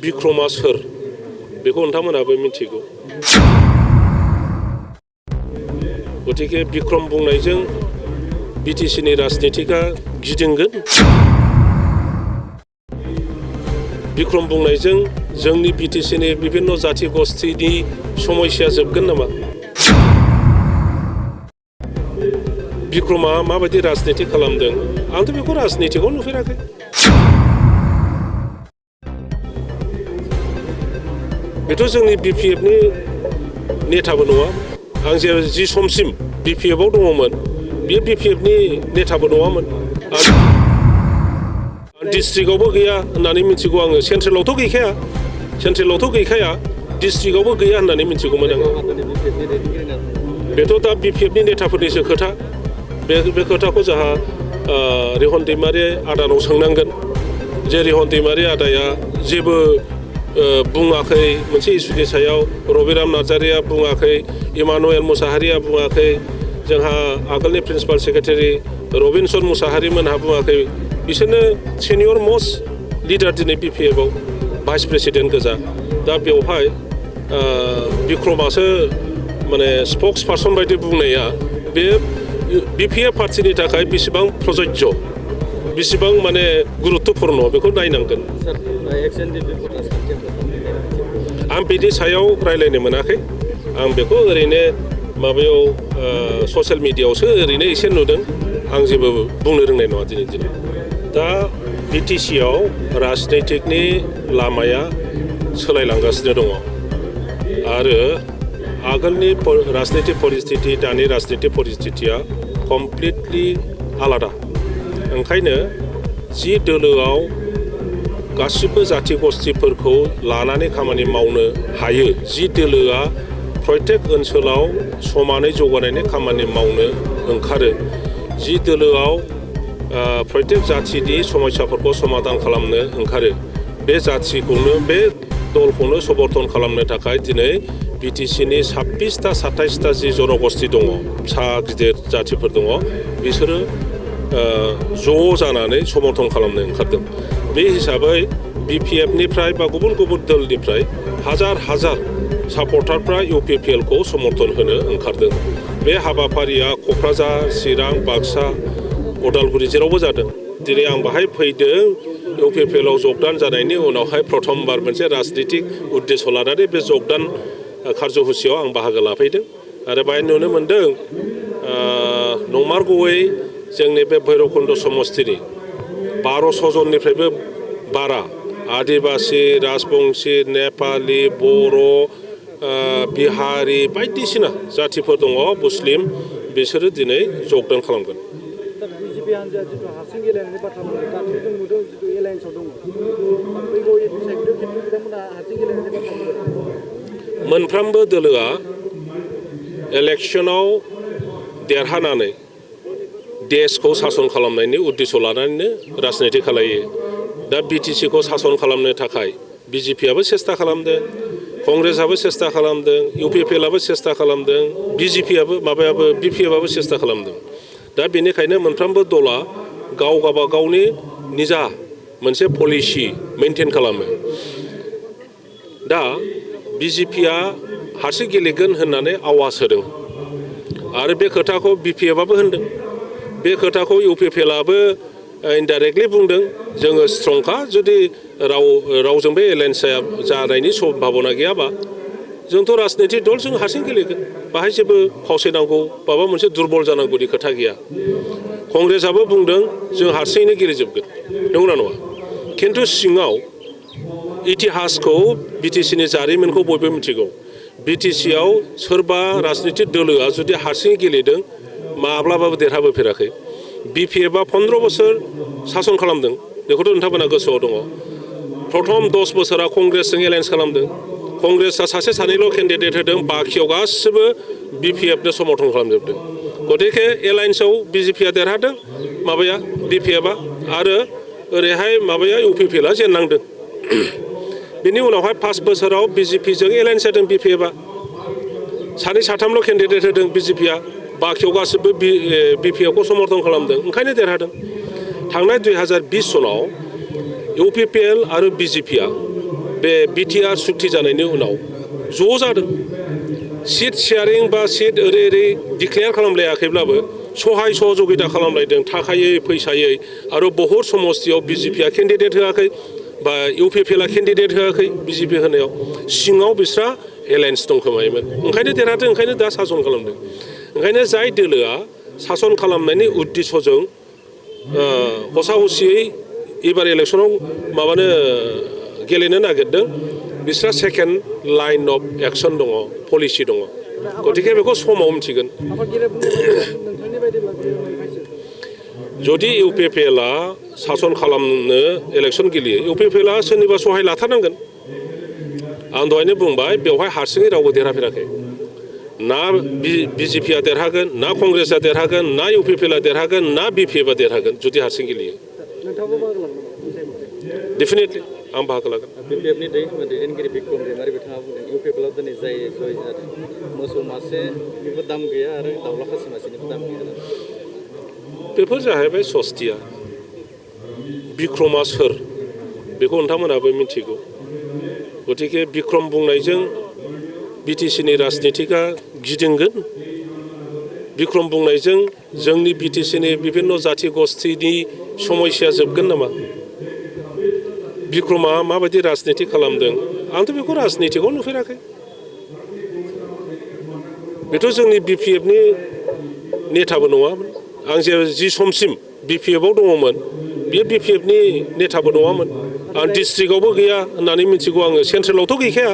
बिक्रमा सोर बेखौ नोंथांमोनहाबो मिथिगौ गतिके बिक्रम बुंनायजों बिटिसिनि राजनितिका गिदिंगोन बिक्रम बुंनायजों जोंनि बिटिसिनि बिभिन्न जाति गस्थिनि समस्या जोबगोन नामा बिक्रमा माबायदि राजनिति खालामदों आंथ' बेखौ राजनितिखौ नुफेराखै बेथ' जोंनि बिपिएफनि नेताबो नङा आं जि समसिम बिपिएफआव दङमोन बे बिपिएफनि नेताबो नङामोन डिस्ट्रिक्टआवबो गैया होननानै मिथिगौ आङो सेन्ट्रेलावथ' गैखाया डिस्ट्रिक्टआवबो गैया होननानै मिथिगौमोन आङो बेथ' दा बिपिएफनि नेताफोरनिसो खोथा बे खोथाखौ जोंहा रिहन दैमारि आदानाव सोंनांगोन जे रिहन दैमारि आदाया जेबो बुङाखै मोनसे इस्युनि सायाव रबिराम नार्जारिया बुङाखै इमानुएल मुसाहारिया बुङाखै जोंहा आगोलनि प्रिन्सिपाल सेक्रेटारि रबिनसन मुसाहारिमोनहा बुङाखै बिसोरनो सिनियर मस्ट लिडार दिनै बिपिएफआव भाइस प्रेसिडेन्ट गोजा दा बेवहाय बिक्रमासो माने स्पक्स पार्सन बायदि बुंनाया बे बिपिएफ पार्टिनि थाखाय बेसेबां प्रयोज्य बेसेबां माने गुरुत्वपूर्ण बेखौ नायनांगोन आं बिनि सायाव रायलायनो मोनाखै आं बेखौ ओरैनो माबायाव ससियेल मिडियायावसो ओरैनो एसे नुदों आं जेबो बुंनो रोंनाय नङा दिनै दा बिटिसिआव राजनितिकनि लामाया सोलायलांगासिनो दङ आरो आगोलनि राजनितिक परिस्थिति दानि राजनितिक परिस्थितिया कमप्लिटलि आलादा ओंखायनो जि दोलोआव गासिबो जाति गस्थिफोरखौ लानानै खामानि मावनो हायो जि दोलोआ प्रत्येक ओनसोलाव समानै जौगानायनि खामानि मावनो ओंखारो जि दोलोआव प्रत्येक जातिनि समस्याफोरखौ समाधान खालामनो ओंखारो बे जातिखौनो बे दलखौनो समर्थन खालामनो थाखाय दिनै बिटिसिनि 26टा 27टा जि जनगोष्ठी दङ फिसा गिदिर जातिफोर दङ बिसोरो ज' जानानै समर्थन खालामनो ओंखारदों बे हिसाबै बिपिएफनिफ्राय बा गुबुन गुबुन दलनिफ्राय हाजार सापर्टारफ्रा इउपिपिएलखौ समर्थन होनो ओंखारदों बे हाबाफारिया क'क्राझार चिरां बाक्सा उदालगुरि जेरावबो जादों दिनै आं बाहाय फैदों इउपिपिएलआव जगदान जानायनि उनावहाय प्रथमबार मोनसे राजनितिक उद्देश्य लानानै बे जगदान कार्यसुचियाव आं बाहागो लाफैदों आरो बाहाय नुनो मोन्दों नंमारगौयै जोंनि बे भैरबकुन्द समस्तिनि 1200 जननिफ्रायबो बारा आदिबासि राजबंशी नेपाली बर' बिहारि बायदिसिना जातिफोर दङ मुस्लिम बिसोरो दिनै जगदान खालामगोन मोनफ्रोमबो दोलोआ इलेक्सनाव देरहानानै देशखौ सासन खालामनायनि उद्देश्य लानानैनो राजनिति खालायो दा बिटिसिखौ सासन खालामनो थाखाय बिजेपिआबो सेस्था खालामदों कंग्रेसआबो सेस्था खालामदों इउपिपिएलआबो सेस्था खालामदों बिपिएफआबो सेस्था खालामदों दा बेनिखायनो मोनफ्रोमबो दला गावबा गावनि निजा मोनसे पलिसि मेनटेन खालामो दा बिजेपिआ हारसिं गेलेगोन होननानै आवाज होदों आरो बे खोथाखौ बिपिएफआबो होनदों बे खोथाखौ इउपिपिएलआबो इनडाइरेक्टलि बुंदों जोङो स्ट्रंखा जुदि रावजोंबो एलायन्स जानायनि सम्भाबना गैयाबा जोंथ' राजनितिक दल जों हारसिं गेलेगोन बाहाय जेबो फावसायनांगौ माबा मोनसे दुरबल जानांगौनि खोथा गैया कंग्रेसआबो बुंदों जों हारसिङैनो गेलेजोबगोन नंगौना नङा खिन्थु सिङाव इतिहासखौ बिटिसिनि जारिमिनखौ बयबो मिथिगौ बिटिसिआव सोरबा राजनितिक दोलोआ जुदि हारसिङै गेलेदों माब्लाबाबो देरहाबोफेराखै बिपिएफआ 15 बोसोर सासन खालामदों बेखौथ' नोंथांमोना गोसोआव दङ प्रथम 10 बोसोरा कंग्रेसजों एलायन्स खालामदों कंग्रेसआ सासे सानैल' केन्डिडेट होदों बाखियाव गासिबो बिपिएफनो समर्थन खालामजोबदों गतिके एलायन्सआव बिजेपिआ देरहादों माबाया बिपिएफआ आरो ओरैहाय माबाया इउपिपिएलआ जेननांदों बिनि उनावहाय 5 बोसोराव बिजेपिजों एलायन्स जादों बिपिएफआ सानै साथामल' केन्डिडेट होदों बिजेपिआ बाखियाव गासिबो बिपिएफखौ समर्थन खालामदों ओंखायनो देरहादों थांनाय 2020 सनाव इउपिपिएल आरो बिजेपिआ बे बिटिआर सुक्ति जानायनि उनाव ज' जादों सिट शेयारिं बा सिट ओरै डिक्लेयार खालामलायाखैब्लाबो सहाय सहযোगिता खालामलायदों थाखायै फैसायै आरो बहुत समस्तियाव बिजेपिआ केन्डिडेट होआखै बा इउपिपिएलआ केन्डिडेट होआखै बिजेपि होनायाव सिङाव बिस्रा एलायन्स दंखोमायोमोन ओंखायनो देरहादों ओंखायनो दा सासन खालामदों ओंखायनो जाय दोलोआ सासन खालामनायनि उद्देश्यजों हसा हसियै एबार इलेक्सनाव माबानो गेलेनो नागिरदों बिस्रा सेकेन्ड लाइन अफ एक्सन दङ पलिसि दङ गतिके बेखौ समाव मिथिगोन जुदि इउपिपिएलआ सासन खालामनो इलेक्सन गेलेयो इउपिपिएलआ सोरनिबा सहाय लाथारनांगोन आं दहायनो बुंबाय बेवहाय हारसिङै रावबो देरहाफेराखै ना बिजेपिआ देरहागोन ना कंग्रेसआ देरहागोन ना इउपिपिएलआ देरहागोन ना बिपिएफआ देरहागोन जुदि हारसिं गेलेयो डेफिनेटलि आं बाहागो लागोन बिपिएफनि दैदेनगिरि बिक्रम दैमारि बिथाङा बुंदों इउपिपिएलआव दिनै जाय जय जादों मोसौ मासेनिबो दाम गैया आरो दाउला खासि मासेनिबो दाम गैया बेफोर जाहैबाय सस्तिया बिक्रमआ सोर बेखौ नोंथांमोनहाबो मिथिगौ गतिके बिक्रम बुंनायजों बिटिसिनि राजनितिकआ गिदिंगोन बिक्रम बुंनायजों जोंनि बिटिसिनि बिभिन्न जाति गस्थिनि समस्या जोबगोन नामा बिक्रमा माबायदि राजनिति खालामदों आंथ' बेखौ राजनितिकआव नुफेराखै बेथ' जोंनि बिपिएफनि नेताबो नङामोन आं जि समसिम बिपिएफआव दङमोन बेयो बिपिएफनि नेताबो नङामोन आं डिस्ट्रिक्टआवबो गैया होननानै मिथिगौ आङो सेन्ट्रेलावथ' गैखाया